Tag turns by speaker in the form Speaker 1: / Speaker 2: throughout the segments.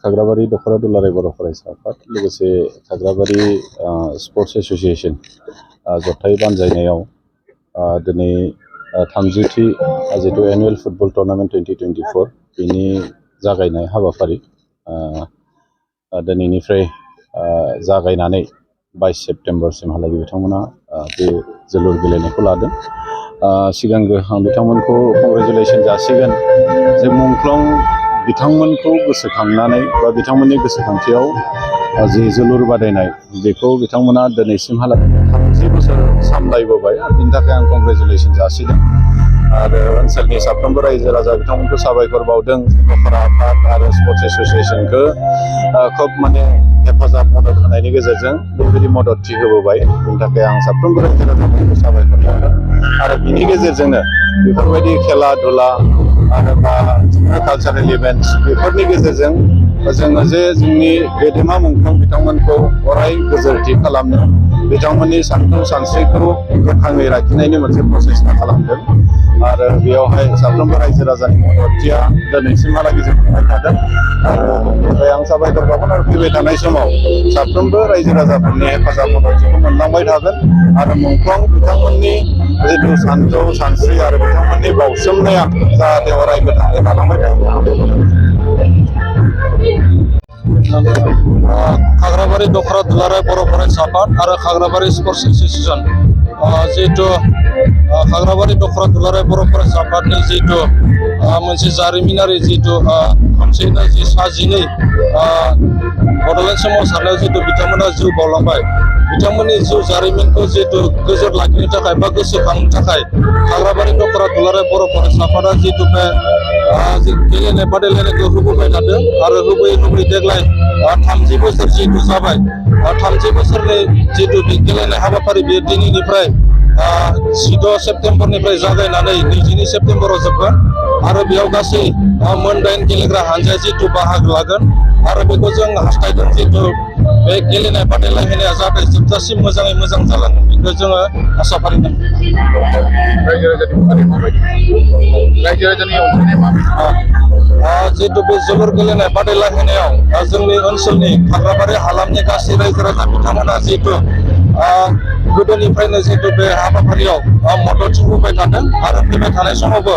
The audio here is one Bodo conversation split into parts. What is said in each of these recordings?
Speaker 1: खाग्राबारि दख'रा दुलाराय बर' फरायसा आफाद लोगोसे खाग्राबारि स्पर्ट्स एसोसिएशन जथाय बानजायनायाव दिनै 30थि जितु एनुवेल फुटबल टुर्नामेन्ट 2024 बेनि जागायनाय हाबाफारि दिनैनिफ्राय जागायनानै 22 सेप्तेम्बरसिमहालागै बिथांमोना बे जोलुर गेलेनायखौ लादों। सिगांग्रो आं बिथांमोनखौ कंग्रेचुलेसन जासिगोन जे मुंख्लं बिथांमोनखौ गोसोखांनानै बा बिथांमोननि गोसोखांथियाव जि जोलुर बादायनाय बेखौ बिथांमोना दिनैसिमहालागै 30 बोसोर सामलायबोबाय आरो बिनि थाखाय आं कंग्रेचुलेसन जासिदों आरो ओनसोलनि साफ्रोमबो रायजो राजा बिथांमोनखौ साबायखर बावदों। दख'रा आफाद आरो स्पर्ट्स एसोसिएशनखौ खोब माने हेफाजाब मदद होनायनि गेजेरजों बेबायदि मददथि होबोबाय। बेनि थाखाय आं साफ्रोमबो रायजो राजाफोरखौ साबायखर बावदों आरो बिनि गेजेरजोंनो बेफोरबायदि खेला दुला आरो बा कालचारेल इभेन्ट्स बेफोरनि गेजेरजों जोङो जे जोंनि गेदेमा मुंख्लं बिथांमोनखौ अराय गोजोरथि खालामनो बिथांमोननि सानथौ सानस्रिखौ गोथाङै लाखिनायनि मोनसे प्रसेसता खालामदों आरो बेयावहाय साफ्रोमबो रायजो राजानि मददथिया दिनैसिमहालागै जों मोनबाय थादों आरो बेनिफ्राय आं साबायखर बावगोन आरो फैबाय थानाय समाव साफ्रोमबो रायजो राजाफोरनि हेफाजाब मददथिखौ मोनलांबाय थागोन आरो मुंख्लं बिथांमोननि जिथु सानथौ सानस्रि आरो बिथांमोननि बाउसोमनाया जाहाथे अराय गोथाङै थालांबाय थायो।
Speaker 2: खाग्राबारि दख'रा दुलाराय बर' फरायसा आफाद आरो खाग्राबारि स्पर्ट्स एसोसिएशन जिहेतु खाग्राबारि दख'रा दुलाराय बर' फरायसा आफादनि जिहेतु मोनसे जारिमिनारि जिहेतु खनसेनो जि 12 बड'लेण्ड सोमावसारनायाव जिहेतु बिथांमोना जिउ बावलांबाय बिथांमोननि जिउ जारिमिनखौ जिहेतु गोजोर लाखिनो थाखाय बा गोसोखांनो थाखाय खाग्राबारि दख'रा दुलाराय बर' फरायसा आफादा जिहेतु बे गेलेनाय बादायलायनायखौ होबोबाय थादों आरो होबोयै देग्लाय 30 बोसोर जिहेतु जाबाय 30 बोसोरनि जिहेतु बे गेलेनाय हाबाफारि बेयो दिनैनिफ्राय 16 सेप्तेम्बरनिफ्राय जागायनानै 22 सेप्तेम्बराव जोबगोन आरो बेयाव गासै मोन 8 गेलेग्रा हानजाया जिहेतु बाहागो लागोन आरो बेखौ जों हास्थायदों जिहेतु बे गेलेनाय बादायलायनाया जाहाथे जोबजासिम मोजाङै मोजां जालांगोन बेखौ जोङो आसा फारिदों।
Speaker 3: रायजो राजानि अनसायनाय माबायदि
Speaker 2: जिहेतु बे जोलुर गेलेनाय बादायलायनायाव जोंनि ओनसोलनि खाग्राबारि हालामनि गासै रायजो राजा बिथांमोना जिहेतु गोदोनिफ्रायनो जिहेतु बे हाबाफारियाव मददथि होबाय थादों आरो फैबाय थानाय समावबो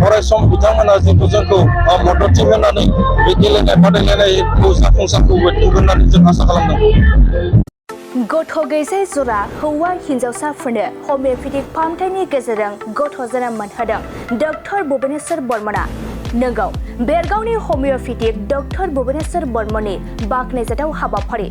Speaker 2: अरायसम बिथांमोना जिहेतु जोंखौ मददथि होनानै बे गेलेनाय बादायलायनायखौ जाफुंसार होगोन होननानै जों आसा खालामदों।
Speaker 4: गथ' गैजायै जरा हौवा हिन्जावसाफोरनो हमिय'पेथिक फाहामथायनि गेजेरजों गथ' जोनोम मोनहोदों डक्टर भुबनेश्वर बर्मनआ। नोंगौ बेरगावनि हमिय'पेथिक डक्टर भुबनेश्वर बर्मननि बाख्नायजाथाव हाबाफारि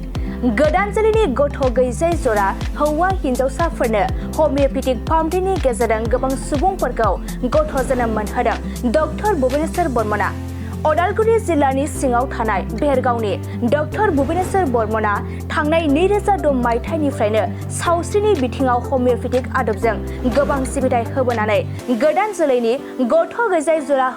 Speaker 4: गोदान जोलैनि गथ' गैजायै जरा हौवा हिन्जावसाफोरनो हमिय'पेथिक फाहामथायनि गेजेरजों गोबां सुबुंफोरखौ गथ' जोनोम मोनहोदों डक्टर भुबनेश्वर बर्मनआ। अदालगुरि जिल्लानि सिङाव थानाय बेरगावनि डक्टर भुबनेश्वर बर्मनआ थांनाय 2006 मायथाइनिफ्रायनो सावस्रिनि बिथिङाव हमिय'पेथिक आदबजों गोबां सिबिथाय होबोनानै गोदान जोलैनि गथ' गैजायै जरा